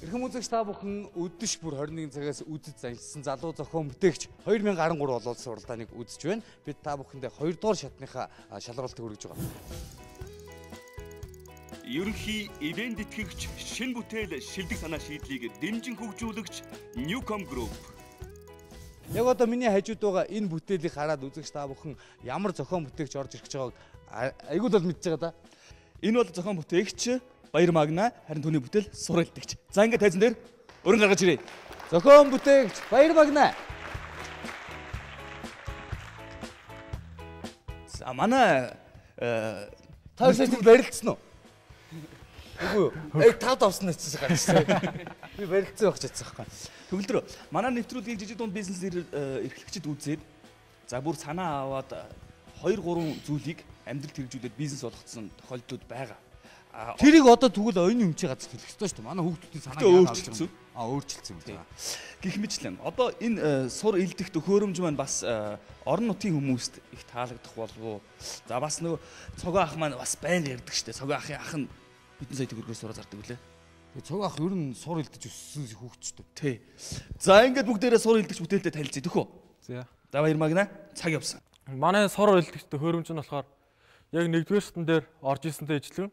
Эрхэм үзэгч та бүхэн өдөш бүр 21 цагаас үзэж заншсан залуу зохион бүтээгч 2013 олон суралдааныг үзэж байна. Бид та бүхэндээ 2 дугаар шатныхаа шалралтыг хүргэж байгаа. Ерөнхий ивент итгэгч, шин бүтээл, шилдэг санаа шийдлийг дэмжин хөгжүүлэгч Newcom Group. Яг одоо миний хажууд байгаа энэ бүтээлийг хараад үзэгч та бүхэн ямар зохион бүтээгч орж ирэх гэж байгааг айгууд бол мэдж байгаа да. Энэ бол зохион бүтээгч Баяр Магна, харин түүний бүтээл сур элдэгч. За ингээд тайзан дээр өрн гаргаж ирээ. Зохион бүтээгч Баяр Магна. За манай та хоёр сая барилцсан уу? Үгүй юу? Эй тав давсан нэцээс гарчихсан. Би барилцсан байх чадсан байхгүй. Төгөлдөр манай нэвтрүүлгийг жижиг дунд бизнес эрхлэгчид үзээд за бүр санаа аваад 2 3 зүйлийг амьдралд хэрэгжүүлээд бизнес болгоцсон тохиолдлууд байгаа. Тэрийг одоо тэгвэл оюуны өмчийн газар хэлэх ёстой шүү дээ. Манай хүүхдүүдийн санааг өөрчилсөн. Өөрчилсөн юм байна. Гэх мэтлэн одоо энэ сур элдэх төхөөрөмж маань бас орон нутгийн хүмүүст их таалагдах болов уу? За бас нөгөө цогоо ах маань бас байнга ярьдаг шүү дээ. Цогоо ахын ах нь хэдэн сая төгрөгөөр сураа зардаг үлээ. Тэгээ цогоо ах ер нь сур элдэж өссөн хүүхд шүү дээ. Тий. За ингээд бүгдээрээ сур элдэгч бүтээлтэй танилцъя төхөө. За. За Баяр Магна цаг явсан. Манай сур элдэгч төхөөрөмж нь болохоор яг нэгдүгээр шатн дээр орж ирсэнтэй ижилхэн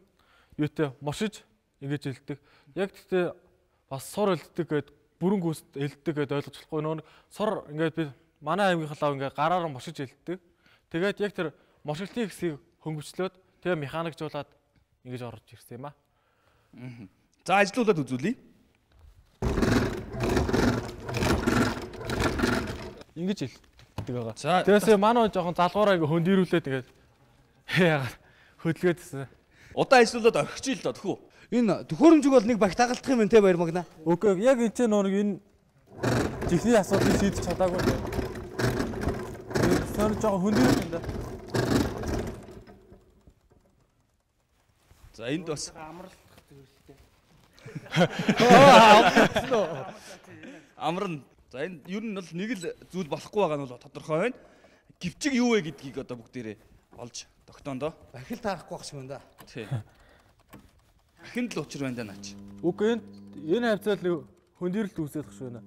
юутэй мошиж ингэж элддэг. Яг тэгтээ бас сур элддэг гэд бүрэн гүйцэд элддэг гэд ойлгож болохгүй. Нөгөө сур ингээд би манай аймгийн лав ингээд гараараа мошиж элддэг. Тэгээд яг тэр мошиглтын хэсгийг хөнгөвчлөөд тэгээ механикжуулаад ингэж орж ирсэн юм аа. За ажилуулад үзүүлье. Ингэж элддэг байгаа. Тэгээс манай жоохон залгуураа ингэ хөндөрүүлээд ингээд яагаад хөдөлгөөд ирсэн. Удаан ажиллуулад орхичих л доо тхүү. Энэ төхөөрөмжийг бол нэг багт дагалдах юм байна те Баяр Магна. Үгүй яг энэ ч нэг энэ жихний асуудлыг шийдэж чадаагүй. Тэр жоохон хөндөрөх юм да. За энд бас амралтах зүйлтэй. Амарна. За энэ ер нь бол нэг л зүйл болохгүй байгаа нь бол тодорхой байна. Гівчиг юу вэ гэдгийг одоо бүгдээрээ олж тогтоондоо. Бахил таарахгүй байх шиг байна да. Тий. Бахинд л учир байна да наач. Үгүй энэ хавцаал нэг хөндөрөлт үүсэлэх шүү байна.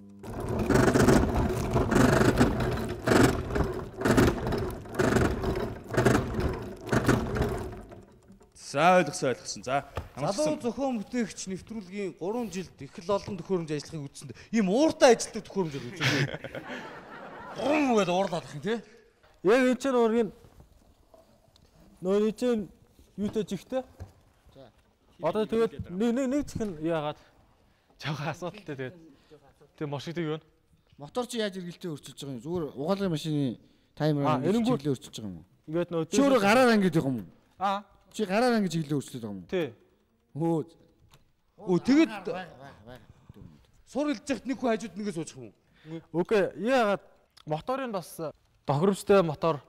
За ойлгосон ойлгосон. За залуу зохион бүтээгч нэвтрүүлгийн 3 жилд их л олон төхөөрөмж ажиллахыг үзсэнд ийм ууртай ажилладаг төхөөрөмж бол үзээгүй. Гум гэдээ уурлаад ах юм тий. Яг энэ чинь ургийн нөө чинь юутай жигтэй. За. Одоо тэгээд нэг чихэн яагаад жоохон асуудалтай тэгээд тэг мошигдаг юу? Мотор чи яаж эргэлтээ өөрчилж байгаа юм? Зүгээр угаалгын машины таймер чиглэлээ өөрчилж байгаа юм уу? Ингээд нөө чи өөрөө гараар ангид байгаа юм уу? Аа. Чи гараар ангиж чиглэлээ өөрчлөд байгаа юм уу? Тий. Өө. Өө тэгээд сур илж яхад нэг хүн хажууд нэгээ суучих юм уу? Үгүй яагаад моторын бас тохиромжтой мотор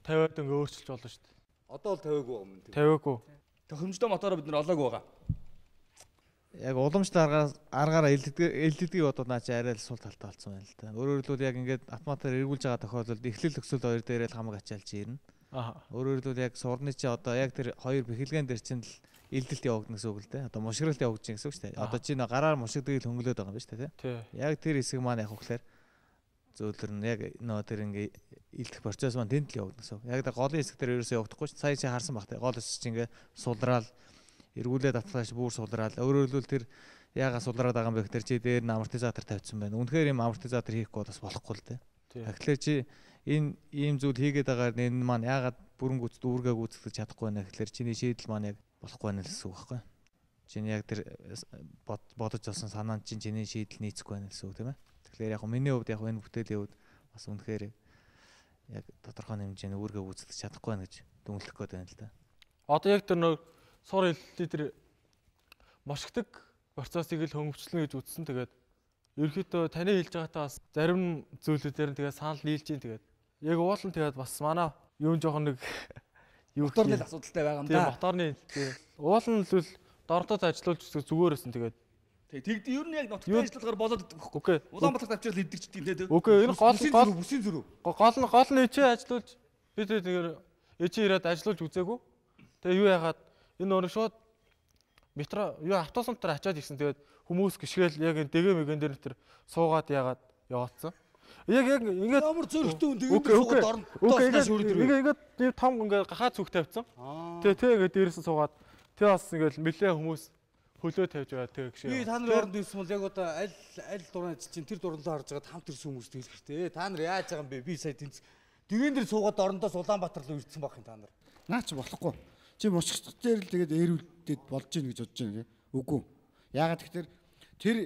тавиад ингээ өөрчилж болно шүү дээ. Одоо бол тавиагүй юм тийм. Тавиагүй. Тохиромжтой мотороо бид нар олоогүй байгаа. Яг уламжлал аргаараа элддгийг бодоод наа чи арай л сул талтай болсон байна л да. Өөрөөр хэлбэл яг ингээд автоматар эргүүлж байгаа тохиолдолд эхлэл төгсөл хоёр дээрээ л хамаг ачаалж ирнэ. Өөрөөр хэлбэл яг сурны чи одоо яг тэр хоёр бэхэлгэн дээр чинь л элдэлт явагдана гэсэн үг л дээ. Одоо мушгиралт явагдаж гэсэн үг шүү дээ. Одоо чи нөө гараар мушигдгийг л хөнгөлөөд байгаа юм биш үү тий? Яг тэр хэсэг маань яг хөглөөр зөөлөр нь яг нөө тэр ингээ элдэх процесс маань тэнд л явагдана гэсэн үг. Яг тэр голын хэсэг дээр ерөөсөө явагдахгүй шүү. Сая чи харсан баг тий. Гол хэсэг чи ингээ сулраал эргүүлээд атлааш бүр сулраал. Өөрөөр хэлбэл тэр яага сулраад байгаа юм бэ гэхээр чи дээр нь амортизатор тавьсан байна. Үнэхээр юм амортизатор хийхгүй бол бас болохгүй л дээ. Тэгэхээр чи энэ ийм зүйл хийгээд байгаа энэ маань яагаад бүрэн гүйцэд үүргээ гүйцэтгэж чадахгүй байна гэхээр чиний шийдэл маань яг болохгүй байна л гэсэн үг байхгүй. Чиний яг тэр бодож олсон санаанд чинь чиний шийдэл нийцэхгүй байна гэсэн үг тийм ээ. Тэгэхээр яг миний хувьд яг энэ бүтээлийн хувьд бас үнэхээр яг тодорхой хэмжээний үүргээ гүйцэтгэж чадахгүй байна гэж дүнлэх гээд байна л да. Одоо яг тэр нэг сур элдэлтийн тэр мошигдаг процессыг л хөнгөвчлөнө гэж үзсэн. Тэгээд ерөнхийдөө таны хэлж байгаатай бас зарим зүйлүүдээр нь тэгээд санал нийлж ийн тэгээд яг уулан тэгээд бас манай юм жоохон нэг юу моторны л асуудалтай байгаа юм да. Тийм да. Моторны тийм уулан л дордод ажиллуулж зүгээр байсан тэгээд Тэг ер нь яг нутагтай ажиллахаар болоод үгүй Улаанбаатарт авчирал идэрчдэг юм тий. Үгүй энэ гол гол бүсийн зөрүү. Гол нь ичээ ажиллуулж би тэгээд ичээ ирээд ажиллуулж үзээгүй. Тэгээ юу яагаад энэ өөрөө шууд метро юу автобусн дээр очиад ирсэн. Тэгээд Хүмүүс гიშгээл яг энэ дэгэ мэгэн дээр тэр суугаад яагаад яваадсан. Яг ингээд ямар зөрөгтэй хүн дэгэн дээр суугаад орно. Ингээд тийм том ингээд гахаа цүг тавьсан. Тэгээ ингээд дээрээс нь суугаад тэгээ бас ингээд нэлээ хүмүүс хөлөө тавьж байгаа тэгээ гişээ. Би та нарын оронд ирсэн бол яг одоо аль дуран ажил чинь тэр дуранлоо харж байгаад хамт ирсэн хүмүүст хэлэх хэрэгтэй. Та нар яаж байгаа юм бэ? Би сая тэнц дэгэн дээр суугаад орондоос Улаанбаатар руу ирсэн байх юм та нар. Наа чи болохгүй. Чи мушгт дээр л тэгээд ээрүүлдээд болж гин гэж бодож байна тий. Үгүй. Яагаад тэгэхээр тэр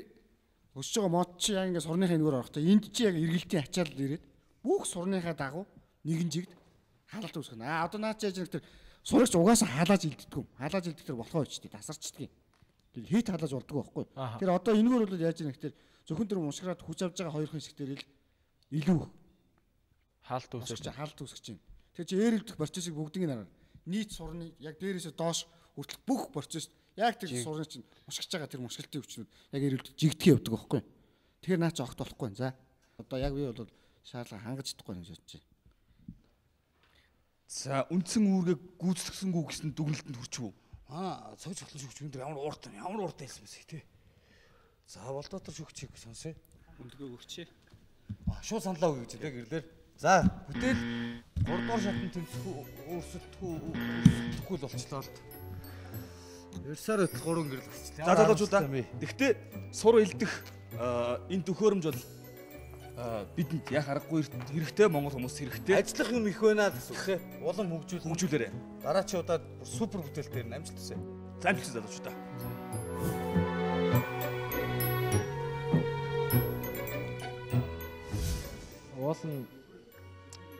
өсөж байгаа мод чи яг ингээд сурныхаа энэгээр орохдоо энд чи яг эргэлтийн ачаал ирээд бүх сурныхаа дагуу нэгэн жигд хаалт үүсгэнэ. Аа одоо наа чи яаж нэг тэр сурагч угаасаа хаалаж илддэг юм. Хаалаж илдэх тэр болохоо ч тий тасарчдаг юм. Тэр хит хаалаж болдгоо байхгүй. Тэр одоо энэгээр бол яаж нэг тэр зөвхөн тэр мушгираад хүч авж байгаа хоёр хэсэг дээр л илүү хаалт үүсгэж хаалт үүсгэж байна. Тэр чи ээрэлдэх процессыг бүгдийг нь хараа. Нийт сурны яг дээрээсээ доош хүртэл бүх процесс яг тэр сурны чинь мушгиж байгаа тэр мушгилтын хүчнүүд яг эргэлдэж жигдэх явдаг байхгүй. Тэгэхээр наа чи огт болохгүй. За одоо яг би бол шаардлага хангаж чадахгүй гэж бодож байна. За үндсэн үүргээ гүйцэтгэсэнгүй гэсэн дүгнэлтэнд хүрч үү? Аа цогц хотлон шүгч өндөр ямар ууртай ямар ууртай хэлсэн бэ тий. За Болдотор шүгчийг сонсъё. Өндгөө өгчээ. Аа шууд саналаа өгье гэж тий гэрлэр. За бүтээл 3 дугаар шатнд тэмцэх өрсөлдөхгүй л болчлоо л. Ерсаар өтөл 3 гэрэл болчлаа. За залуучуудаа. Тэгтээ сур элдэх энэ төхөөрөмж бол бидэнд яг аргагүй хэрэгтэй Монгол хүмүүс хэрэгтэй. Ажиллах юм их байна л гэсэн үг тий. Улам хөгжүүлээрэй. Дараачийн удаад бүр супер бүтээлтэй ирнэ. Амжилт хүсье. За амжилт залуучуудаа. Уул нь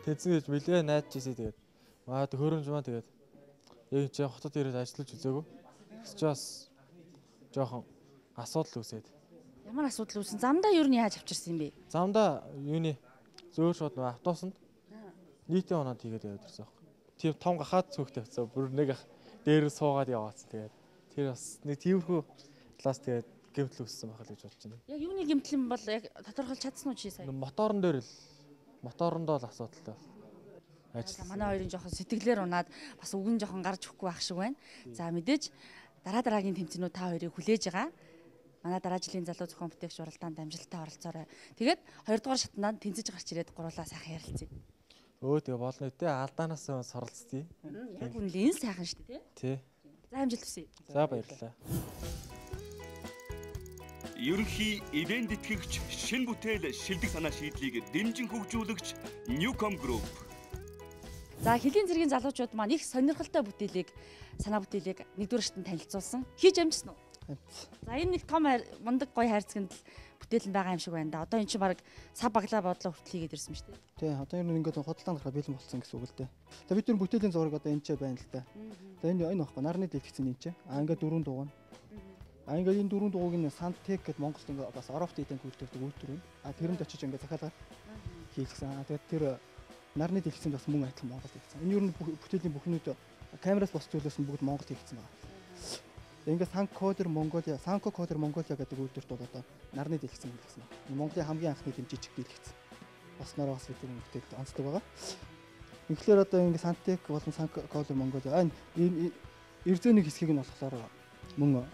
тэзэн гэж нэлээ найдаж ирсэн тэгээд маа төхөөрөмж маа тэгээд яг чи хотод ирээд ажиллаж үзээгүй. Тэгс чи бас жоохон асуудал үүсээд. Ямар асуудал үүсэн? Замдаа юу нь яаж авчирсан юм бэ? Замдаа юуны зөөр шууд нөө автобусанд нийтийн оноод хийгээд яваад ирсэн байхгүй. Тийм том гахаад цөөхтэй авцаа. Бүр нэг ах дээр суугаад яваадсан. Тэгээд тэр бас нэг тиймэрхүү талаас тэгээд гэмтэл үүссэн байх л гэж бодож байна. Яг юуны гэмтэл юм бол яг тодорхойлж чадсан уу чи сая? Моторон дээр л моторондоо л асуудалтай ажилласан. Манай хоёрын жоохон сэтгэлээр унаад бас үг нь жоохон гарч өгөхгүй байх шиг байна. За мэдээж дараа дараагийн тэмцээнүүд та хоёрыг хүлээж байгаа. Манай дараа жилийн залуу зохион бүтээгч уралдаанд амжилттай оролцоорой. Тэгээд 2 дугаар шатнаа тэнцэж гарч ирээд гурлаа сайхан ярилцъя. Өө тэгээ болно үү те алдаанаас суралцъя. Яг үнэ л энэ сайхан шүү дээ те. За амжилт хүсье. За баярлалаа. Ерөнхий ивент итгэгч шин бүтээл шилдэг санаа шийдлийг дэмжин хөгжүүлэгч Newcom Group. За хөлийн зэргийн залуучууд маань их сонирхолтой бүтээлийг санаа бүтээлийг нэгдүгээр шатнд танилцуулсан. Хийж амжсан уу? За энэ нэг том мундаг гоё хайрцагт л бүтээл нь байгаа юм шиг байна да. Одоо эн чинь баг сав баглаа бодлоо хүртэл хийгээд ирсэн шүү дээ. Тий, одоо ер нь ингээд худалдаанд гарахад бэлэн болсон гэсэн үг л дээ. За бид нар бүтээлийн зураг одоо энэ ч байна л да. За энэ байхгүй нарны дэлгэцэн энэ ч. А ингээд 4 дугуй. А ингээд энэ 4 дугуйг нь Santec гэд Монголд ингээд бас Орофт эдэн үйлдвэрлэдэг үйлдвэр байна. А тэрэнд очиж ингээд захиалгаар хийлгсэн. А тэгээд тэр нарны дэлгэцэнд бас мөн адилхан Монголд хийгдсэн. Энэ ер нь бүтээлийн бүхнүүд камераас бос зүйлээс нь бүгд Монголд хийгдсэн байна. Ингээд Sancoder Mongolia, Sanco Coder Mongolia гэдэг үйлдвэрт бол одоо нарны дэлгэцэн хийлгсэн. Монголын хамгийн анхны тийм жижиг дэлгэц. Боснороо бас бид энэ бүтээлд онцлог байгаа. Инхлээр одоо ингээд Santec болон Sanco Coder Mongolia энэ эрзээний хэсгийг нь болохоор мөн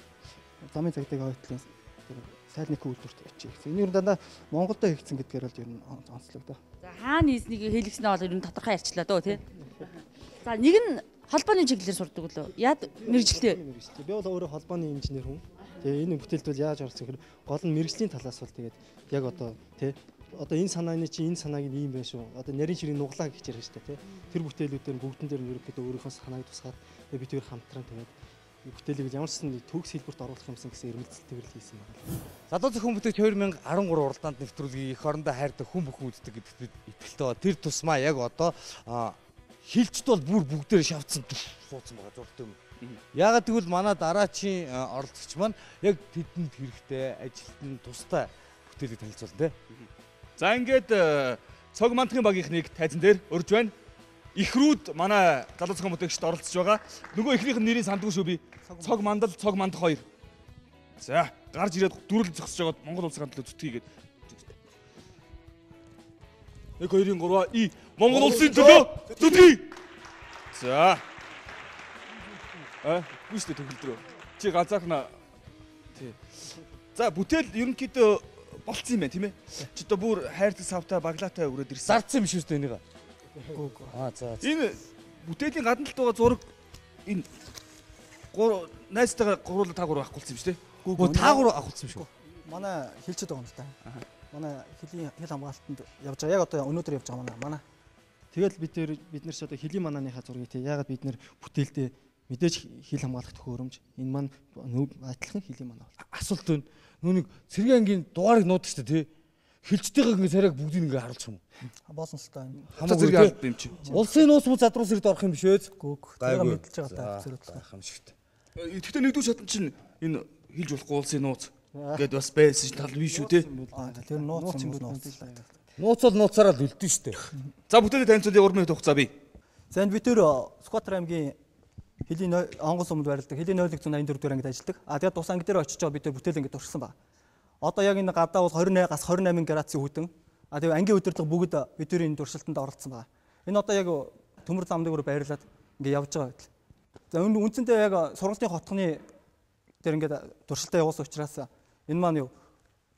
замын цагдаагийн хойтлын тэр сайлник үйлдвэрт очиж хийгдсэн. Энэ ер нь дандаа Монголдо хийгдсэн гэдгээр бол ер нь онцлог доо. За хаана хийснийг хэлгэснээ бол ер нь тодорхой ярьчлаа дөө тий. За нэг нь холбооны чиглэлээр сурдаг лөө. Яад мэргэжилтэй. Би бол өөрөө холбооны инженер хүн. Тэгээ энэ бүтээлд бол яаж орсон гэхээр гол нь мэргэжлийн талаас бол тэгээд яг одоо тий одоо энэ санааны чи энэ санааг нь ийм байх шүү. Одоо нарийн ширийн нуглаа гэж яриа шүү дээ тий. Тэр бүтээлүүдээр бүгдэн дээр нь ерөнхийдөө өөрийнхөө санааг тусгаад би тэр хамтран тэгээд бүтээлийг ямар ч сан төгс хэлбэрт оруулах юмсан гэсэн эрмэлзэлтэйгээр л хийсэн байна. Залуу зохион бүтээгч 2013 уралдаанд нэвтрүүлгийг эх орондоо хайртай хүн бүхэн үздэг гэдэгт бид итгэлтэй ба. Тэр тусмаа яг одоо хилчд бол бүр бүгдээр шавцсан суудсан байгаа зургтай юм. Яагаад гэвэл манай дараачийн оролцогч маань яг тэдэнд хэрэгтэй ажилт нь тустай бүтээлийг танилцуулна те. За ингээд цог мантахын багийнхныг тайзан дээр урьж байна. Ихрүүд манай залуу зохион бүтээгчд оролцож байгаа. Нөгөө эхнийх нь нэрийг сандгүй шүү би. Цог мандал, цог мандах хоёр. За гарч ирээд дүүрэл зогсож байгаад Монгол улсын төлөө зүтгийгээд 1 2 3 и Монгол улсын төлөө зүтгий. За. Үгүй шүү дээ төгөлдрөө. Чи ганцаархна. Тий. За бүтээл ерөнхийдөө болцсон юм байна тийм ээ. Чи одоо бүр хайрцаг савтай баглаатай өрөөд ирсэн. Зардсан юм шүү дээ энийг. Үгүй. Аа за. Энэ бүтээлийн гадна талд байгаа зураг энэ гур найзтайгаа гуруула та гур авахгүйсэн юм шүү дээ. Үгүй та гур авахулсан юм шүү. Манай хилчэд байгаа юм л та. Манай хөлийн хил хамгаалтанд явж байгаа. Яг одоо өнөөдөр явж байгаа манай. Тэгэл бид нар ч одоо хөлийн манааныхаа зургийг тий ягаад бид нар бүтээлдээ мэдээж хил хамгаалах төхөөрөмж энэ маань адилхан хөлийн манаа бол. Асуулт байна. Нүг цэргийн ангийн дугаарыг нуудаг шүү дээ тий. Хилчтэйгээ ингээ царайг бүгдийг ингээ харуулчих юм уу? Болно л та энэ. Хамаа зэрэг алд юм чи. Улсын нууц муу задруулс зэрэгт орох юм биш ээ. Гүг. Тэр мэдэлж байгаа та зэрэг. Хамшигт. Тэгэхдээ нэгдүгээр шатан чинь энэ хилж болохгүй улсын нууц гэд бас байсан чинь тал биш үү те. Тэр нууц юм бол нууц. Нууц бол нууцаараа л үлдэн шүү дээ. За бүтээлээ танилцуулъя 3 минут хугацаа бий. За энэ бид тэр Скватер аймгийн Хөлийн Онгон сумд байрладаг. Хөлийн 0184 дугаар ангид ажилладаг. А тэгээд тус анги дээр очиж байгаа бид тэр бүтээл ингээд туршсан байна. Одоо яг энэ гадаа бол 28 гас 28 градусын хүтэн. А тэгээд ангийн удирдлага бүгд бидний энэ туршилтанд оролцсон байна. Энэ одоо яг төмөр замдаг руу байрлаад ингээд явж байгаа байдал. За үндсэндээ яг сургалтын хотхны дээр ингээд туршилтаа явуулсан учраас энэ маань юу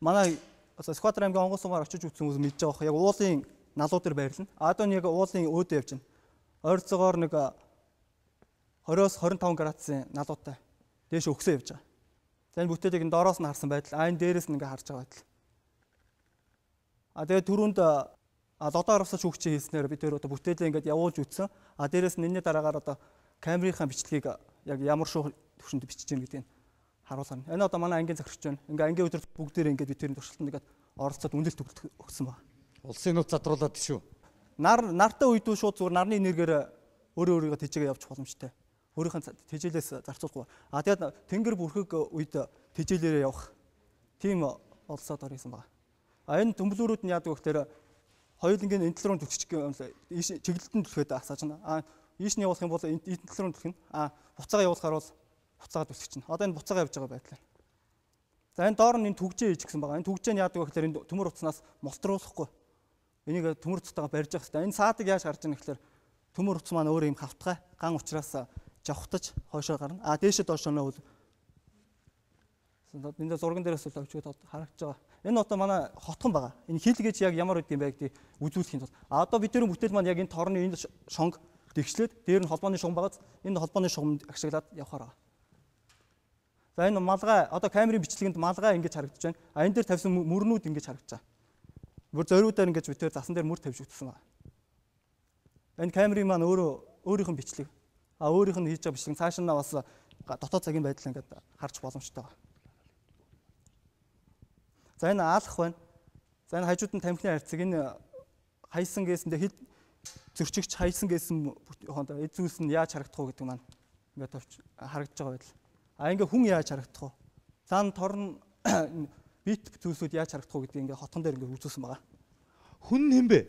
манай Скватер аймгийн Онгон сумаар очиж үзсэн хүмүүс мэдж байгаа бох. Яг уулын налуу дээр байрлана. А одоо яг уулын өөдөө явж байна. Ойролцоогоор нэг 20-оос 25 градусын налуутай дээш өгсөө явж байгаа. За энэ бүтээлийг энэ доороос нь харсан байдал, а энэ дээрээс нь ингээ харж байгаа байдал. А тэгээд түрүүнд лодоо оровсож хүүхчээ хийснээр бид тэр одоо бүтээлээ ингээд явуулж үтсэн. А дээрээс нь энэний дараагаар одоо камерынхаа бичлэгийг яг ямар шуу төвшөнд бичиж гин гэдгийг харуулна. Энэ одоо манай ангийн захирч байна. Ингээ ангийн өдөр бүгдээрээ ингээд бид тэрийн туршилтанд ингээд оролцоод үнэлт өгсөн байна. Улсын нууц задруулаад шүү. Нартай үед шууд зүгээр нарны энергиэр өөрөө өөрийгөө тэжээгээ явчих боломжтой. Өөрийнх нь тэжээлээс зарцуулахгүй. А тэгээд тэнгэр бүрхэг үед тэжээлээрээ явах тийм олсоод орсон байна. А энэ төмблөрүүд нь яадаг вэ гэхээр хоёулангийн энэ тал руу түлхчих юм чиглэлд нь түлхээд асааж байна. А ийш нь явуулах юм бол энэ тал руу түлхэнэ. А буцаага явуулахаар бол буцаага түлхэж чинь. Одоо энэ буцаага явж байгаа байдал. За энэ доор нь энэ түгжээ хийж гисэн байгаа. Энэ түгжээ нь яадаг вэ гэхээр энэ төмөр утснаас молтруулахгүй. Энийг төмөр утастайгаа барьж явах хэрэгтэй. Энэ саадаг яаж гарч ийн гэхээр төмөр утас маань өөр юм хавтгай ган учраас жавхтаж хойшоо гарна. А дээшээ доошоо нь бол энэ зурган дээрээс л авчиад харагдаж байгаа. Энэ одоо манай хотхон байгаа. Энэ хил гэж яг ямар үд юм бэ гэдгийг үзүүлэхийн тулд. А одоо бид тэрэн бүтээл маань яг энэ торны энэ шонг тэгшлээд дээр нь холбооны шугам байгааз энэ холбооны шугамд ашиглаад явахаар байгаа. За энэ малгай одоо камерын бичлэгэнд малгай ингэж харагдаж байна. А энэ дээр тавьсан мөрнүүд ингэж харагдаж байгаа. Бүр зориудаар ингэж бид тэр засан дээр мөр тавьж өгсөн байна. Энэ камерын маань өөрөө өөрийнх нь бичлэг. А өөрийнх нь хийж байгаа бичлэг цааш нь бас дотоод цагийн байдал ингээд харж боломжтой байна. За энэ аалах байна. За энэ хажууд нь тамхины хайрцаг энэ хайсан гэсэндээ хил зөрчигч хайсан гэсэн эд зүйлс нь яаж харагдах вэ гэдэг маань ингээд товч харагдаж байгаа байдал. А ингээ хүн яаж харагдах вэ? Цаана торн бит зүйлсүүд яаж харагдах вэ гэдгийг ингээ хотхон дээр ингээ үзүүлсэн байгаа. Хүн нь хэн бэ?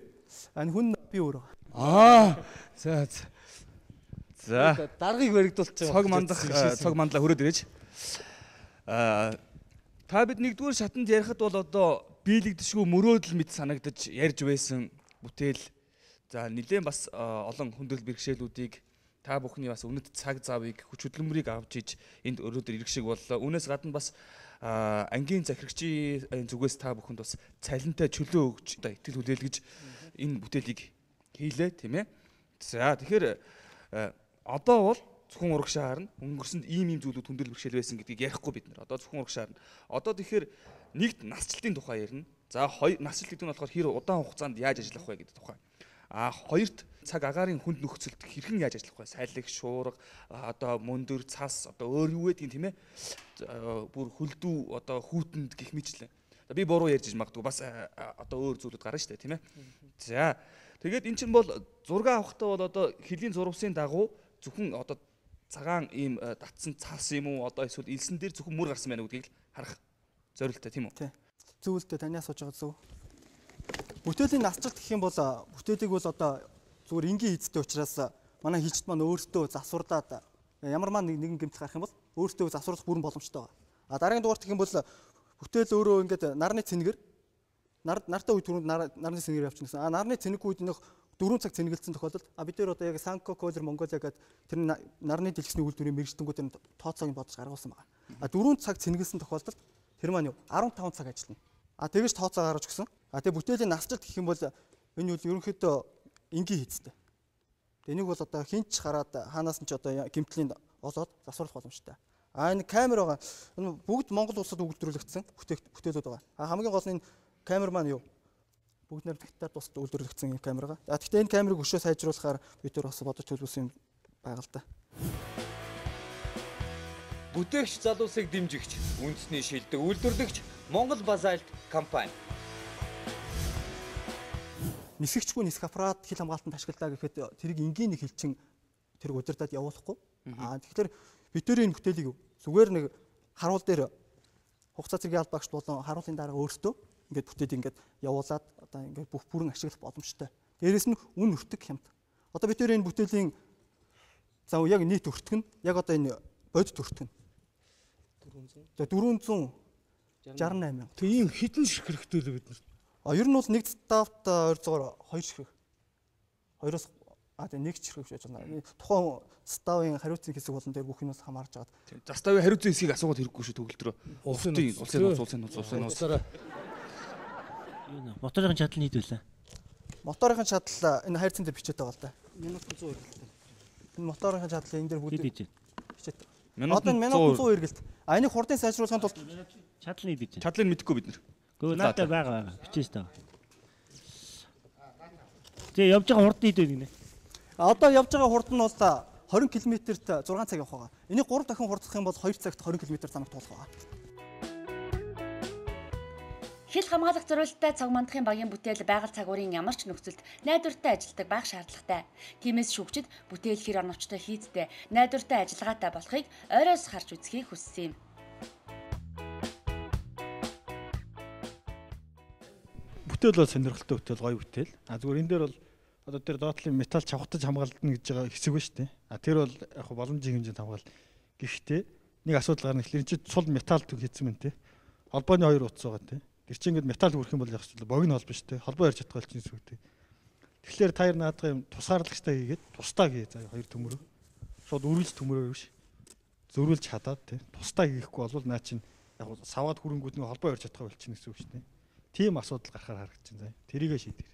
А энэ хүн би өөрөө. Аа за за. За даргаыг баригдуулчих. Цог мандах цог мандлаа хүрээд ирэж. Аа та бид нэгдүгээр шатанд ярихад бол одоо биелэгдэшгүй мөрөөдөл мэт санагдаж ярьж байсан бүтээл за нэлээд бас олон хүндрэл бэрхшээлүүдийг та бүхний бас үнэт цаг завыг хүч хөдөлмөрийг авч иж энд өрөөдөр ирэх шиг боллоо. Үүнээс гадна бас ангийн захирагчийн зүгээс та бүхэнд бас цалинтай чөлөө өгч одоо итгэл хүлээлгэж энэ бүтээлийг хийлээ тийм ээ. За тэгэхээр одоо бол зөвхөн урагшаа харна. Өнгөрсөнд ийм ийм зүйлүүд хүндрэл бэрхшээл байсан гэдгийг ярихгүй бид нар. Одоо зөвхөн урагшаа харна. Одоо тэгэхээр нэгт насжилтын тухай ярина. За хоёр насжилт гэдэг нь болохоор хэр удаан хугацаанд яаж ажиллах вэ гэдэг тухай. А хоёрт цаг агаарын хүнд нөхцөлд хэрхэн яаж ажиллах вэ? Салхи, шуурга, одоо мөндөр, цас, одоо өөр юу гэдгийг тийм ээ. Бүр хөлдүү одоо хүүтэнд гих мэтлэн. Би буруу ярьж иж магадгүй бас одоо өөр зүйлүүд гарна шүү дээ тийм ээ. За тэгээд эн чинь бол зураг авахдаа бол одоо хөлийн зурвасын дагуу зөвхөн одоо цагаан ийм татсан цас юм уу одоо эсвэл элсэн дээр зөвхөн мөр гарсан байна гэдгийг л харах зорилттой тийм үү? Тий. Зөв л дээ таны асууж байгаа зөв. Бүтээлийн насжилт гэх юм бол бүтээлийг бол одоо зүгээр энгийн хийцтэй учраас манай хийчд маань өөртөө засварлаад ямар маань нэгэн гэмтэл гарах юм бол өөртөө засварлах бүрэн боломжтой байгаа. А дараагийн дугаарт гэх юм бол бүтээл өөрөө ингээд нарны цэнэгэр нартай үе түрүүнд нарны цэнэгэр явчихна гэсэн. А нарны цэнэг үед нөх 4 цаг цэнгэлсэн тохиолдолд а бид нар одоо яг Санко Колер Монголиа гэдэг тэр нарны дэлгэцний үйлдвэрийн мэргэжтэнгүүд тэр тооцоог нь бодож гаргуулсан байгаа. А 4 цаг цэнгэлсэн тохиолдолд Тэр маань юу 15 цаг ажиллана. А тэгэж тооцоо гаргаж өгсөн. А тэгээ бүтээлийн насжилт гэх юм бол энэ бол ерөнхийдөө энгийн хийцтэй. Энийг бол одоо хинч хараад хаанаас нь ч одоо гэмтлийн олоод засварлах боломжтой. А энэ камер байгаа. Энэ бүгд Монгол улсад үйлдвэрлэгдсэн бүтээлүүд байгаа. А хамгийн гол нь энэ камер маань юу? Бүгд нэр хятад улсад үйлдвэрлэгдсэн юм камер байгаа. А гэхдээ энэ камерыг өшөө сайжруулахаар бид нар бас бодож төлөвлөсөн юм байгаа л да. Бүтээгч залуусыг дэмжигч, үндэсний шилдэг үйлдвэрлэгч Монгол Базальт компани. Нисгчгүй нисэх аппарат хил хамгаалтанд ашиглаа гэхэд тэрийг энгийн нэг хилчин тэрийг удирдаад явуулахгүй. Аа тэгэхээр бид тэр энэ бүтээлийг зүгээр нэг харуул дээр хугацаа зэргийн албаагч болон харуулын дарга өөртөө ингээд бүтээлийг ингээд явуулаад одоо ингээд бүх бүрэн ашиглах боломжтой. Дээрээс нь үн өртөг хямд. Одоо бид тэр энэ бүтээлийн за яг нийт өртөг нь яг одоо энэ бодит өртөг нь 468 мянга. Тэг ийм хитэн ширхэг хэрэгтэй лээ бид нар. А ер нь бол нэг ставт ойролцоогоор 2 ширхэг. 2-оос а тэг нэг ширхэг гэж байна. Тухайн ставын хариуцсан хэсэг болон тэр бүх юмас хамаарч байгаа. Заставын хариуцсан хэсгийг асуугаад хэрэггүй шүү төгөлдрөө. Улсын нууц. Юу нэ? Моторын чадал нийт байлаа. Моторын чадал энэ хайрцан дээр бичээд байгаа л да. 1100 эргэлт. Энэ моторын чадал энэ дээр бүгд бичээд. Одоо 1100 эргэлт. А энийг хурдын сайжруулахын тулд чадал нийт гэж. Чадлыг мэдэхгүй бид нар. Гөө надад байгаа бичээс таа. Тэгээ явж байгаа хурд нийт байна гинэ. Одоо явж байгаа хурд нь бол 20 км-т 6 цаг явах байгаа. Энийг 3 дахин хурдлах юм бол 2 цагт 20 км замыг туулах байгаа. Хил хамгаалах зориулттай цаг мандахын багийн бүтээл байгаль цагуурын ямар ч нөхцөлд найдвартай ажилладаг байх шаардлагатай. Тиймээс шүүгчид бүтээл хэр оновчтой хийцтэй, найдвартай ажиллагаатай болохыг ойроос харж үзхийг хүссэн юм. Бүтээл бол сонирхолтой бүтээл, гоё бүтээл. А зүгээр энэ дээр бол одоо тэр доотлын металл чавхтаж хамгаална гэж байгаа хэсэг ба шүү дээ. А тэр бол яг боломжийн хэмжээнд хамгаал. Гэхдээ нэг асуудал гарна гэхэлэр энэ чинь сул металл төр хийсэн мэн тээ. Холбооны хоёр утас байгаа тээ. Тэр чинь ингээд металл хүрэх юм бол яг ч богино холбоо шүү дээ. Холбоо ярьж чадгаа чинь зүг тээ. Тэгэхээр та хоёр наадах юм тусгаарлагчтай хийгээд тусдаа хий заа хоёр төмөрөө. Шууд үргэлж төмөрөө биш. Зөрүүлж хадаад тээ. Тусдаа хийхгүй бол наа чинь яг саваад хүрэнгүүд нэг холбоо ярьж чадгаа болчихно гэсэн үг шүү дээ. Тийм асуудал гарахаар харагдаж байна заа. Тэрийгэ шийдэр.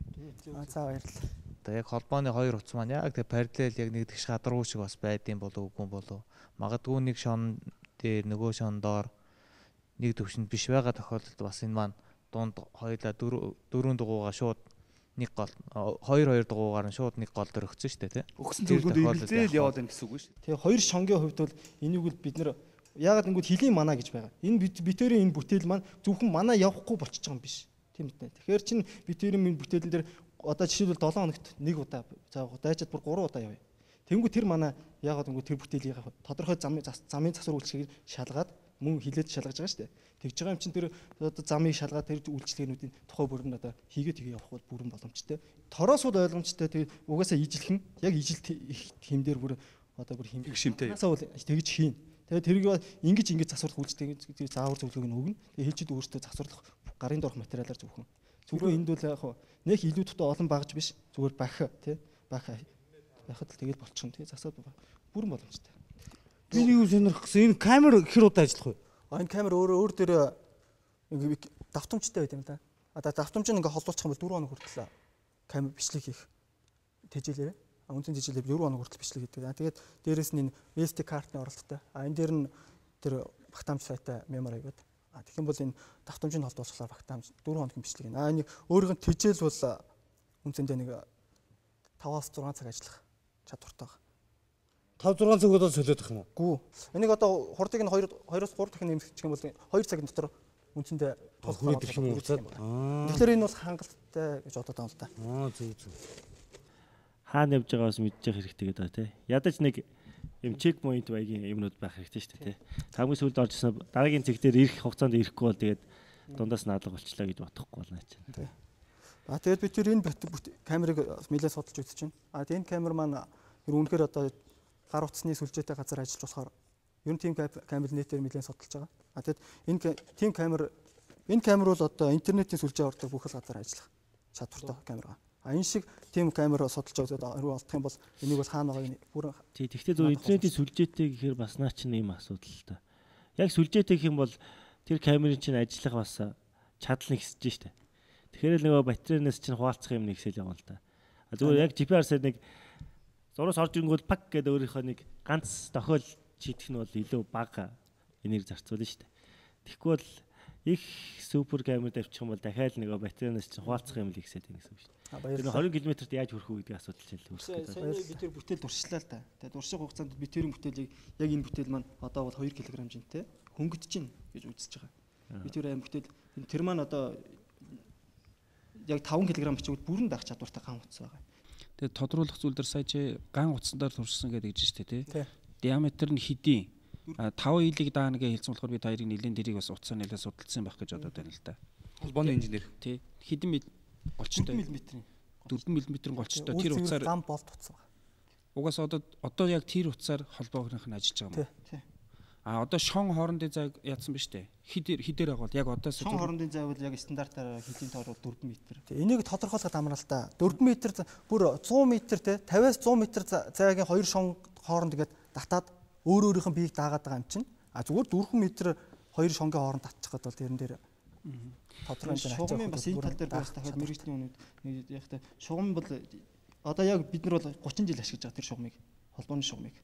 За баярлалаа. Одоо яг холбооны хоёр утас маань яг тэг параллел яг нэг тэгш гадаргуу шиг бас байдсан болов үгүй болов. Магадгүй нэг шон дээр нөгөө шон доор нэг төвшөнд биш байгаа тохиолдолд бас энэ маань дунд хоёлаа дөрвөн дугуугаа шууд нэг гол хоёр хоёр дугуугаар нь шууд нэг гол дээр өгсөн шүү дээ тий. Өгсөн зөвлөгөөнд эргэлзээл яваад байна гэсэн үг шүү. Тэгээ хоёр шонгийн хувьд бол энийг бол бид нэр яагаад ингэвэл хөлийн манаа гэж байгаа. Энэ битэрийн энэ бүтээл маань зөвхөн манаа явахгүй болчихж байгаа юм биш. Тийм үү. Тэгэхээр чин битэрийн энэ бүтээлэн дээр одоо жишээлбэл 7 хоногт нэг удаа за дайчид бүр 3 удаа явъя. Тэнгүү тэр манаа яагаад ингэвэл тэр бүтээлийг тодорхой замын засвар үйлчлэгийг шалгаад мөн хилээд шалгаж байгаа шүү дээ. Тэгж байгаа юм чинь тэр одоо замыг шалгаад тэр үйлчлэгээнүүдийн тухай бүрэн одоо хийгээ тэгээ явах бол бүрэн боломжтой. Тороос бол ойлгомжтой. Тэгээ угаасаа ижилхэн яг ижил хим дээр бүр одоо бүр хим шимтэй. Угаасаа бол тэгж хийн. Тэгээ тэрийг ингэж ингэж засварлах үйлчлэгийг заавар зөвлөгөөг нь өгнө. Тэгээ хилчид өөрсдөө засварлах гарын дорх материалаар зөвхөн. Зүгээр энд бол яг нэх илүү тутаа олон багж биш. Зүгээр бах тий бах байхад л тэгэл болчихно тий засаад бүрэн боломжтой. Би нэг юм сонирхох гэсэн. Энэ камер хэр удаа ажиллах вэ? А энэ камер өөр дээр давтамжтай байт юм да. А давтамж нь ингээ холдуулчих юм бол 4 хоног хүртэл камер бичлэг хийх тэжээлээрээ. А үнцэн тэжээлээр 4 хоног хүртэл бичлэг хийдэг. А тэгээд дээрэс нь энэ SD картны оролттой. А энэ дээр нь тэр багтаамж сайтай memory гэдэг. А тэгэх юм бол энэ давтамжийг холдуулахлаар багтаамж 4 хоногийн бичлэг. А энэ өөрийнх нь тэжээл бол үнцэндээ нэг 5-аас 6 цаг ажиллах чадвартай байна. 5 6 цаг удаа солиод их юм уу? Гүү. Энийг одоо хурдыг нь 2-оос 3 дахин нэмэгдчих юм бол 2 цагийн дотор үндсэндээ тулах ирэх юм уу? Тэгэхээр энэ бол хангалттай гэж бодод байгаа юм л да. Аа зөв зөв. Хаана явж байгаагаас мэдчих хэрэгтэй гэдэг ба тий. Ядаж нэг юм чекпоинт маягийн юмнууд байх хэрэгтэй шүү дээ тий. Хамгийн сүүлд орж ирсэн дараагийн цэг дээр ирэх хугацаанд ирэхгүй бол тэгээд дундаас наалга болчлаа гэж бодохгүй болно чинь. Тий. А тэгээд би тэр энэ камерыг нэлээд судалж үзэж байна. А тэгээд энэ камер маань ер үнэхээр одоо гар утасны сүлжээтэй газар ажиллаж болохоор ер нь тийм камер нэтээр нэлээд судалж байгаа. А тэгэд энэ тийм камер энэ камер бол одоо интернетийн сүлжээ ордог бүх л газар ажиллах чадвартай камер. А энэ шиг тийм камер судалж үзээд рүү олдох юм бол энийг бол хаана байгааг бүрэн. Тий, тэгвэл зөв интернетийн сүлжээтэй гэхээр бас наа чинь ийм асуудал л та. Яг сүлжээтэй гэх юм бол Тэр камерын чинь ажиллах бас чадал нэгсэж штэ. Тэгэхээр л нөгөө батарейнаас чинь хуваалцах юм нэгсэл байгаа юм л да. Зүгээр яг GPRS-ээр нэг зурус орж ирэнгүүт пак гэдэг өөрийнхөө нэг ганц тохиол шийдэх нь бол илүү бага энерги зарцуулна штэ. Тэгэхгүй бол их супер камер тавьчих юм бол дахиад нөгөө батарейнаас чинь хуваалцах юм л ихсээд байна гэсэн үг шүү дээ. Тэр 20 км-т яаж хүрэх үү гэдэг асуудал чинь л үүсэх гээд байна. Сая би тэр бүтээл туршлаа л да. Тэгээд турших хугацаанд би тэр бүтээлийг яг энэ бүтээл маань одоо бол 2 кг жинтэй хөнгөж чинь гэж үзэж байгаа. Би тэр аим бүтээл тэр маань одоо яг 5 кг бичвэл бүрэн дагах чадвартай ган утас байгаа. Тэгээд тодруулах зүйл дээр сая чи ган утсан дээр туршсан гэдэг гэж шүү дээ тий. Диаметр нь хэдийн 5 илийг даана гэж хэлсэн болохоор би та хоёрыг нэлийн дэрийг бас утсаа нэлээд судалсан байх гэж бодоод байна л да. Холбооны инженер тий. Хэдэн мил голчтой? 4 мм-ийн. 4 мм-ийн голчтой тэр утсаар гам болт утас байна. Угаасаа одоо яг тэр утсаар холбоогнох нь ажиллаж байгаа юм. Тий. А одоо шон хоорондын зайг яатсан ба штэ. Хидээр агуул яг одоо шон хоорондын зай бол яг стандартаар хэлийн тоор бол 4 м. Тий. Энийг тодорхойлоход амар л та. 4 м бүр 100 м те 50-аас 100 м зайгийн хоёр шон хооронд ингээд татаад өөрөөрийнх нь биеийг даагаад байгаа юм чинь. А зүгээр 4 м хоёр шонгийн хооронд татчих гээд бол тэрэн дээр тодорхой хэмжээний шугамын бас энэ тал дээр бас дахиад мэрэгжлийн үнүүд нэг яг та шугам бол одоо яг бид нар бол 30 жил ашиглаж байгаа тэр шугамыг, холбооны шугамыг.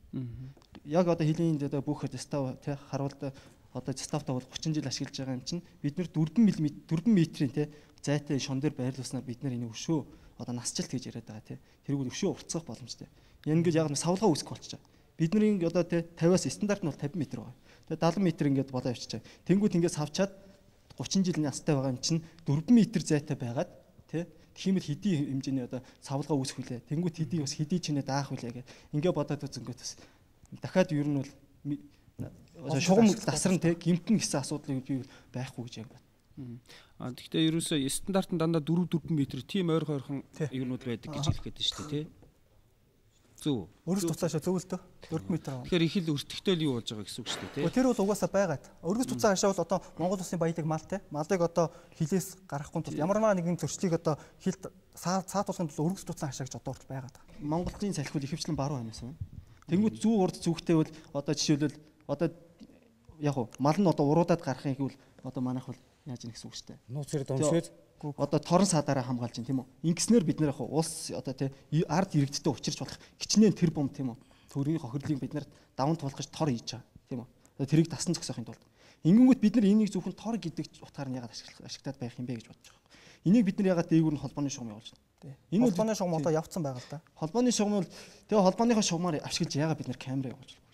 Яг одоо хэлийн одоо бүх застав тий харуулда одоо заставтаа бол 30 жил ашиглаж байгаа юм чинь бид нар 4 м-ийн тий зайтай шон дээр байрлуулснаар бид нар энийг өшөө одоо насжилт гэж яриад байгаа тий. Тэрүүг өшөө уртсах боломжтой. Яг ингэж яг савлгаа үүсгэх болчихж байгаа. Бидний одоо тий 50-аас стандарт нь бол 50 м байгаа. Тэгээ 70 м ингээд болоо явчихж байгаа. Тэнгүүд ингээд савчаад 30 жил настай байгаа юм чинь 4 м зайтай байгаад тий тийм л хэдийн хэмжээний одоо савлгаа үүсэх вүлээ. Тэнгүүд хэдий бас хэдий чинээ даах вүлээ гэх. Ингээ бодоод үзэнгүүт бас дахиад ер нь бол шугам дасран тий гимтэн гэсэн асуудлыг би байхгүй гэж яг бат. А гэхдээ ерөөсөө стандарт нь дандаа 4 4 м тийм ойр ойрхон юмнууд байдаг гэж хэлэх гээд шүү дээ тий. Зөв. Өргөс туцаашаа зөв л дөө. 4 м. Тэгэхээр их л өртөгтэй л юу болж байгаа гэсэн үг шүү дээ, тий. Тэр бол угаасаа байгаад. Өргөс туцаа хашаа бол одоо Монгол улсын баялаг мал те. Малыг одоо хилээс гаргахгүй тул ямар нэгэн зөрчлийг одоо хилд саатуулахын тулд өргөс туцаа хашаа гэж одоо хүртэл байгаад байгаа. Монголын салхи бол ихэвчлэн баруун ханаас байна. Тэнгүүд зүү урд зүгтэй бол одоо жишээлбэл одоо яг уу мал нь одоо уруудаад гарах юм гэвэл одоо манайх бол яаж ийн гэсэн үг шүү дээ. Нууц хэрэг домшоод одоо торон садаараа хамгаалж байна тийм үү? Ингэснээр бид нэр яг улс одоо тий ард иргэдтэй учирч болох хичнээн тэр бом тийм үү? Төрийн хохирлыг бид нар даван туулах гэж тор хийж байгаа тийм үү? Одоо тэрийг тасан зогсоохын тулд. Ингэнгүүт бид нар энийг зөвхөн тор гэдэг утгаар нь ягаад ашиглаад байх юм бэ гэж бодож байгаа. Энийг бид нар ягаад дээгүүр нь холбооны шугам явуулж байна. Энэ холбооны шугам одоо явцсан байгаа л да. Холбооны шугам бол тэгээ холбооныхоо шугамаар ашиглаж ягаад бид нар камера явуулж байна.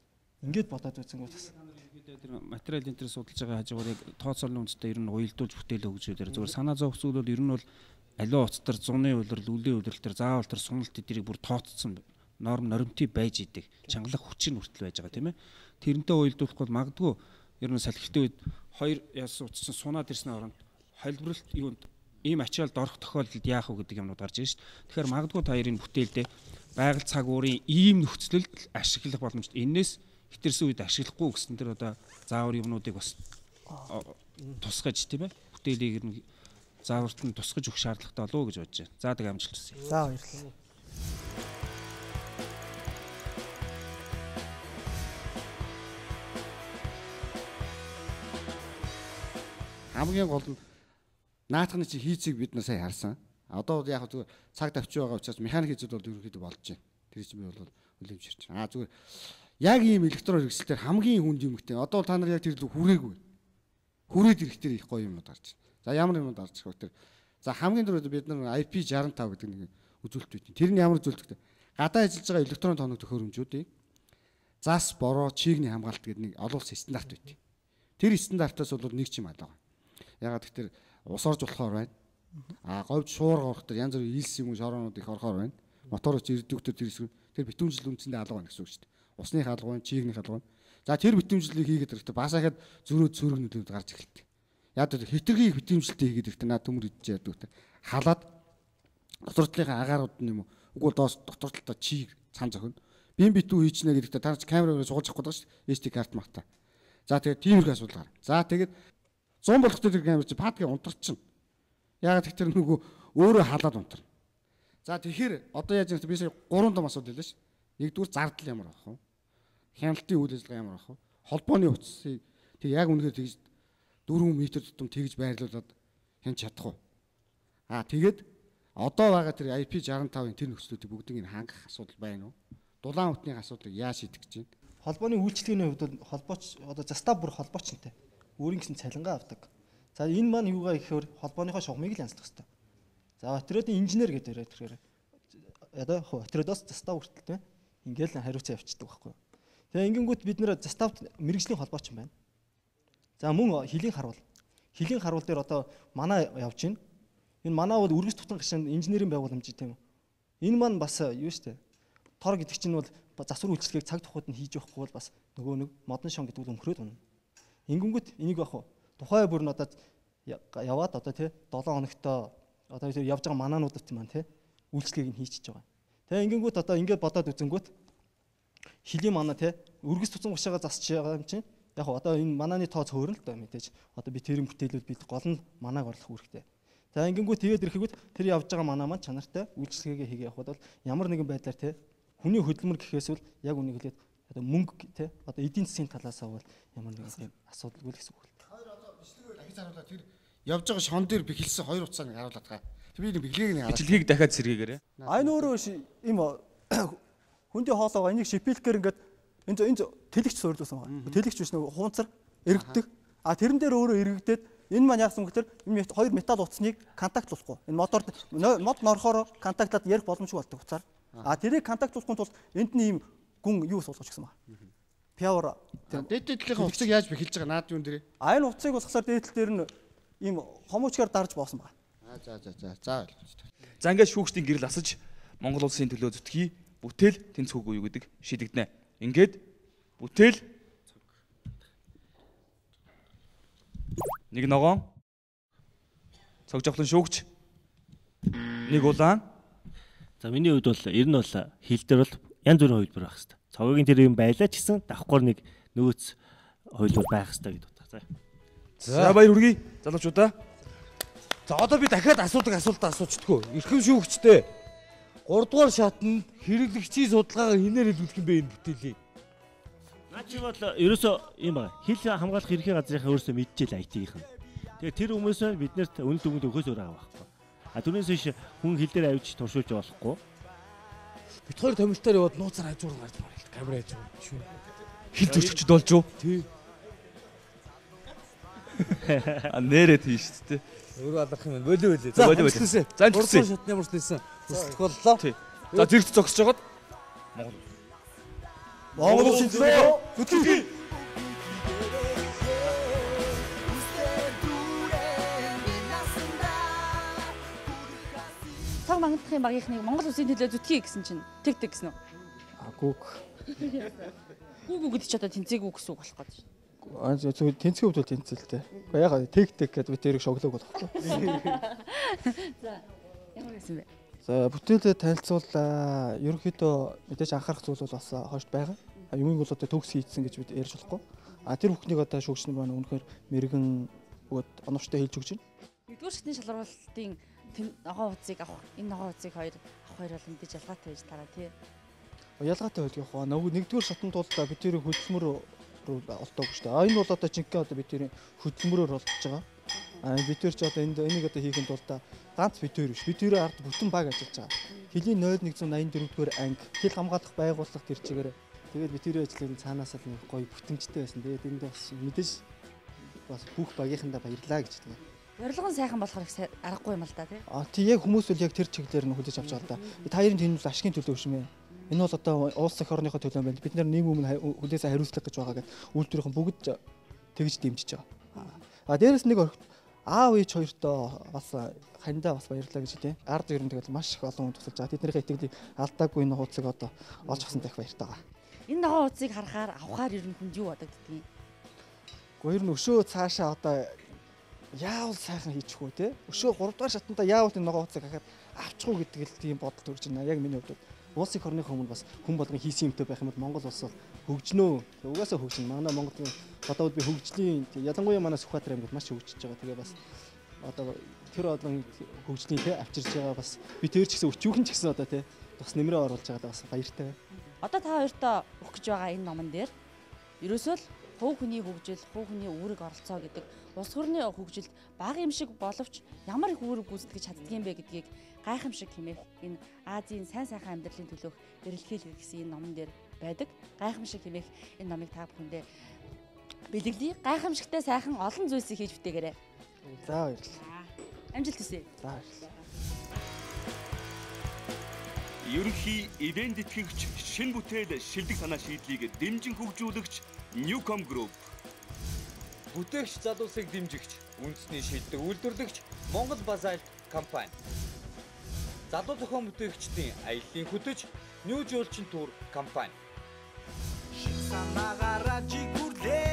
Ингээд бодоод үзэнгүүт бас тэр материал энэ төр судалж байгаа хажуугаар яг тооцоолны үндэстэй ер нь уялдуулж бүтээлээ өгч дээр зүгээр санаа зовх зүйл бол ер нь бол аливаа утас дээр зуны улирал, үлийн улирал дээр заавал тэр суналт эдрийг бүр тооцсон норм норимтий байж идэг. Чангалах хүчин хүртэл байж байгаа тийм ээ. Тэрнтэй уялдуулах бол магадгүй ер нь салхилтын үед хоёр яс утас сунаад ирсэн оронд холбиролт юунд ийм ачаалд орох тохиолдолд яах вэ гэдэг юмнууд гарч ирж шít. Тэгэхээр магадгүй та хоёрын бүтээлдээ байгаль цаг уурын ийм нөхцөлд ашиглах боломжтой. Энээс хэтэрсэн үед ашиглахгүй гэсэн тэр одоо заавар юмнуудыг бас тусгаж тийм ээ бүтээлийг ер нь зааварт нь тусгаж өгөх шаардлагатай болов уу гэж бодож байна. За тэг амжилт хүсье. За баярлалаа. Хамгийн гол нь наатахны чи хийцийг бид нар сая харсан. Одоо яг зүгээр цаг тавьчих байгаа учраас механик хийцүүд бол ерөнхийдөө болж байна. Тэр чинь би бол үлэмжирч байна. А зүгээр яг ийм электрон хэрэгсэлтээр хамгийн хүнд юм гэдэг. Одоо та нар яг тэр лүү хүрээгүй. Хүрээд ирэх тэр их гоё юмнууд гарч байна. За ямар юмнууд гарч ирэх вэ тэр. За хамгийн түрүүд бид нар IP65 гэдэг нэг үзүүлэлт үйт. Тэр нь ямар үзүүлэлт вэ? Гадаа ажиллаж байгаа электрон тоног төхөөрөмжүүдийг зас, бороо, чигний хамгаалалт гэдэг нэг олон улсын стандарт үйт. Тэр стандартаас бол нэг ч юм алга. Ягаад гэвэл ус орж болохоор байна. А говьд шуурга орох тэр янз бүрийн илс юм уу шороонууд их орохоор байна. Мотор ч ирдүүгтэр тэр хэсэг тэр битүүмжил үндсэндээ алга байна гэсэн үг шүү дээ. Усны халга байна, чигний халга байна. За тэр битүүмжлэлийг хийгээд ирэхдээ бас ахад зөрөө цөрөг нөлөөд гарч эхэлдэг. Яг тэр хитрхи битүүмжлэлтэй хийгээд ирэхдээ наа төмөр идэж яадаг те. Халаад дотор талынхаа агаарууд нь юм уу? Үгүй доос дотор талдаа чиг цан зохино. Бим битүү хийчнэ гэдэгтээ та нар камераараа суулж авахгүй байгаа шүү дээ. SD карт мартаа. За тэгээд тиймэрхүү асуудал гарна. За тэгээд 100 болохтой тэр камер чи падгийн унтарчин. Яагаад тэгэхээр нөгөө өөрөө халаад унтарна. За тэгэхээр одоо яаж юм бэ? Би сая 3 том асуудал хэлээ ш. Нэгдүгээр зардал ямар байх вэ? Хяналтын үйл ажиллагаа ямар байх вэ? Холбооны утсыг тэг яг үнэхээр тэгж 4 м тутам тэгж байрлуулад хянч чадах уу? Аа тэгээд одоо байгаа тэр IP65-ын тэр нөхцлүүдийг бүгдийг нь хангах асуудал байна уу? Дулаан үтний асуудлыг яаж шийдэх гэж байна? Холбооны үйлчилгээний хувьд бол холбооч одоо застав бүр холбоочтой. Өөрийн гэсэн цалингаа авдаг. За энэ маань юугаа гэхээр холбооныхоо шугамыг л янзлах хэрэгтэй. За отрядын инженер гэдэг яриад тэгэхээр одоо отрядоос застав хүртэл тийм ингээл хариуцаа явчихдаг байхгүй. Тэгээ ингэнгүүт бид нэр заставт мэрэгжлийн холбооч юм байна. За мөн хөлийн харуул. Хөлийн харуул дээр одоо манай явж байна. Энэ манай бол өргөс тутан гишүүн инженерийн байгууламж тийм үү. Энэ маань бас юу штэ. Тор гэдэг чинь бол засвар үйлчилгээг цаг тухайд нь хийж явахгүй бол бас нөгөө нэг модон шон гэдэг нь өмхрөөд унана. Ингэнгүүт энийг яг тухай бүр нь одоо яваад одоо тий 7 хоногтоо одоо явж байгаа манаануудад маань тий үйлчилгээг нь хийчихэж байгаа. Тэгээ ингэнгүүт одоо ингээд бодоод үзэнгүүт хөлийн манаа тий өргөс тутан гушаага засч байгаа юм чинь яг одоо энэ манааны тоо цөөрн л доо мэдээж одоо би тэрийн бүтээлүүд бид гол нь манааг орлох үүрэгтэй. За ингэнгүүт тэгээд ирэхгүйт тэр явж байгаа манаа маань чанартай үйлчилгээгээ хийгээ явахад бол ямар нэгэн байдлаар тий хүний хөдөлмөр гэхээс бол яг үнийг хэлээд одоо мөнгө тий одоо эдийн засгийн талаас бол ямар нэгэн тийм асуудалгүй л гэсэн үг л. Хоёр одоо бичлэгээ дахиж харуулаа тэр явж байгаа шон дээр бэхэлсэн хоёр утсаа нэг харуулад байгаа. Тэр би нэг бэхлэгийг нэг харуулаа. Бичлэгийг дахиад сэргээгээрэй. А энэ өөрөө ийм хүндийн хоолоогоо энийг шипилкээр ингээд энэ тэлэгч суйрлуулсан байгаа. Тэлэгч биш нэг хуунцар эргэдэг. А тэрэн дээр өөрөө эргэгдээд энэ маань яасан гэхээр энэ хоёр металл утасныг контактлуулахгүй. Энэ модоор мод норохоор контактлаад ярих боломжгүй болдог утсаар. А тэрийг контактлуулахгүй тул энд нь ийм гүн юу суулгаж гисэн байна. Пиавор дээд дээдлийнхээ утсыг яаж бэхэлж байгаа наад юун дээр? А энэ утсыг болохоор дээдл дээр нь ийм хомуучгаар дарж боосон байна. Аа за за за за ойлгочихлоо. За ингээд шүүгчдийн гэрэл асаж Монгол улсын төлөө зүтгэе бүтээл тэнцвүүгүй юу гэдэг шийдэгдэнэ. Ингээд бүтээл нэг ногоон цог жавхлан шүүгч нэг улаан. За миний хувьд бол ер нь бол хил дээр бол янз бүрийн хувилбар байх хэрэгтэй. Цогогийн тэр юм байлаа ч гэсэн давхар нэг нөөц хувилбар байх хэрэгтэй гэдэг утга. За баяр хүргэе залуучуудаа. За одоо би дахиад асуудаг асуултаа асуучдаггүй. Эрхэм шүүгчтэй. 3 дугаар шатнд хэрэглэгчийн судалгаагаар хинээр хэлүүлэх юм бэ энэ бүтээлийг? Наа чи бол ерөөсөө юм байна. Хил хамгаалах ерхий газрынхаа өөрсдөө мэдчихэл IT-ийнх нь. Тэгээ тэр хүмүүс нь биднэрт үнэлт өгөнд өгөхөөс өөр байгаа байхгүй. А түүнээс биш хүн хил дээр авч туршуулж болохгүй. Бид хоёр томилтоор яваад нууцаар хажуур гарч марал камер хажуур шүүн. Хил зөрчигчд болж юу? Тий. А нэрээ тий шүү дээ. Өөрөө алах юм байна. Болио болио. За болио болио. За амжилтсан. Шатны ямар ч хэлсэн. Хүсэлт боллоо. За зэрэгт зогсож байгаад Монгол улсын төлөө зүтгэе. Цог мангадахын багийнхныг Монгол улсын төлөө зүтгэе гэсэн чинь тэг тэг гэсэн үү? А гүг. Гүг гэдэг чи одоо тэнцээгүй гэсэн үг болох гээд шүү. А зөв тэнцгийн хувьд бол тэнцэлтэй. Гэхдээ яг тэг тэг гэдээ би тэрийг шоглоог болохгүй. За ямар байсан бэ? За бүтээлээ танилцууллаа. Ерөнхийдөө мэдээж анхаарах зүйл бол бас хойш байгаа. Юмыг бол одоо төгс хийцэн гэж бид ярьж болохгүй. А тэр бүхнийг одоо шүүгч нар маань үнэхээр мэрэгэн бөгөөд оновчтой хэлж өгч байна. Нэгдүгээр шатны шалруулалтын ногоон утсыг авах, энэ ногоон утсыг хоёр авах хоёр бол мэдээж ялгаатай байж тараа тий. Ялгаатай байл явах. Нөгөө нэгдүгээр шатанд бол бид тэрийг хөдөлмөр олдоогүй шүү дээ. А энэ бол одоо жинхэнэ одоо бид тэрийн хөдөлмөрөөр олдож байгаа. А бид тэр ч одоо энд энийг одоо хийхэд бол та ганц бид тэр биш. Бид тэрийн ард бүтэн баг ажиллаж байгаа. Хөлийн 0184 дугаар анги, хэл хамгаалах байгууллага тэр чигээр. Тэгээд бид тэрийн ажлын цаанаас л нэг гоё бүтэмжтэй байсан. Тэгээд энд бас мэдээж бас бүх багийнхандаа баярлаа гэж хэлнэ. Зорилго нь сайхан болохоор их аргагүй юм л да тий. А тий яг хүмүүс бол яг тэр чиглэлээр нь хүлээж авч байгаа л да. Та хоёрын тийм бол ашигын төлөө биш юм ээ. Энэ бол одоо улс эх орныхоо төлөө байна. Бид нар нийгэм өмнө хүлээсээ хариуцлага гэж байгаа гэдээ үйлдвэрийнхэн бүгд тэгж дэмжиж байгаа. А дээрэс нэг аав ээж хоёртоо бас хандаа бас баярлалаа гэж хэлье. Ард ер нь тэгэл маш их олон хүн тусалж байгаа. Тэднийхээ итгэлийг алдаагүй энэ хуудсыг одоо олж авсан дэх баяртай байгаа. Энэ ногоон хуудсыг харахаар авахаар ер нь хүнд юу бодогддгийг? Гэхдээ ер нь өшөө цаашаа одоо яавал сайхан хийчих үү те. Өшөө 3 дугаар шатанда яавал энэ ногоон хуудсыг хахад авчих уу гэдэг л тийм бодол төрж байна. Яг миний хувьд улс эх орныхоо өмнө бас хүн болгон хийсэн юмтай байх юм бол Монгол улс бол хөгжнөө. Угаасаа хөгжинэ. Манай Монголын одоо би хөгжлийн ялангуяа манай Сүхбаатар аймагт маш хөгжиж байгаа. Тэгээ бас одоо тэр олон хөгжлийн те авчирж байгаа бас би тэр ч гэсэн өчүүхэн ч гэсэн одоо те бас нэмрээ оруулж байгаадаа бас баяртай байна. Одоо та хоёртоо өгөх гэж байгаа энэ номон дээр ерөөсөө л Хувь хүний хөгжил, хувь хүний үүрэг оролцоо гэдэг улс төрний хөгжилд бага юм шиг боловч ямар их үүрэг гүйцэтгэж чаддаг юм бэ гэдгийг гайхамшиг хэмээх энэ Азийн сайн сайхан амьдралын төлөөх эрэлхийлэг гэсэн энэ номон дээр байдаг. Гайхамшиг хэмээх энэ номыг та бүхэндээ бэлэглэе. Гайхамшигтай сайхан олон зүйлсийг хийж бүтээгээрэй. За баярлалаа. Амжилт хүсье. За баярлалаа. Ерөнхий ивент итгэгч, шин бүтээл, шилдэг санаа шийдлийг дэмжин хөгжүүлэгч Newcom Group. Бүтээгч залуусыг дэмжигч, үндэсний шилдэг үйлдвэрлэгч Монгол Базальт компани. Залуу зохион бүтээгчдийн аяллаа хөтөч New Жуулчин тур компани. Шин санаагаараа жигүүрлээ.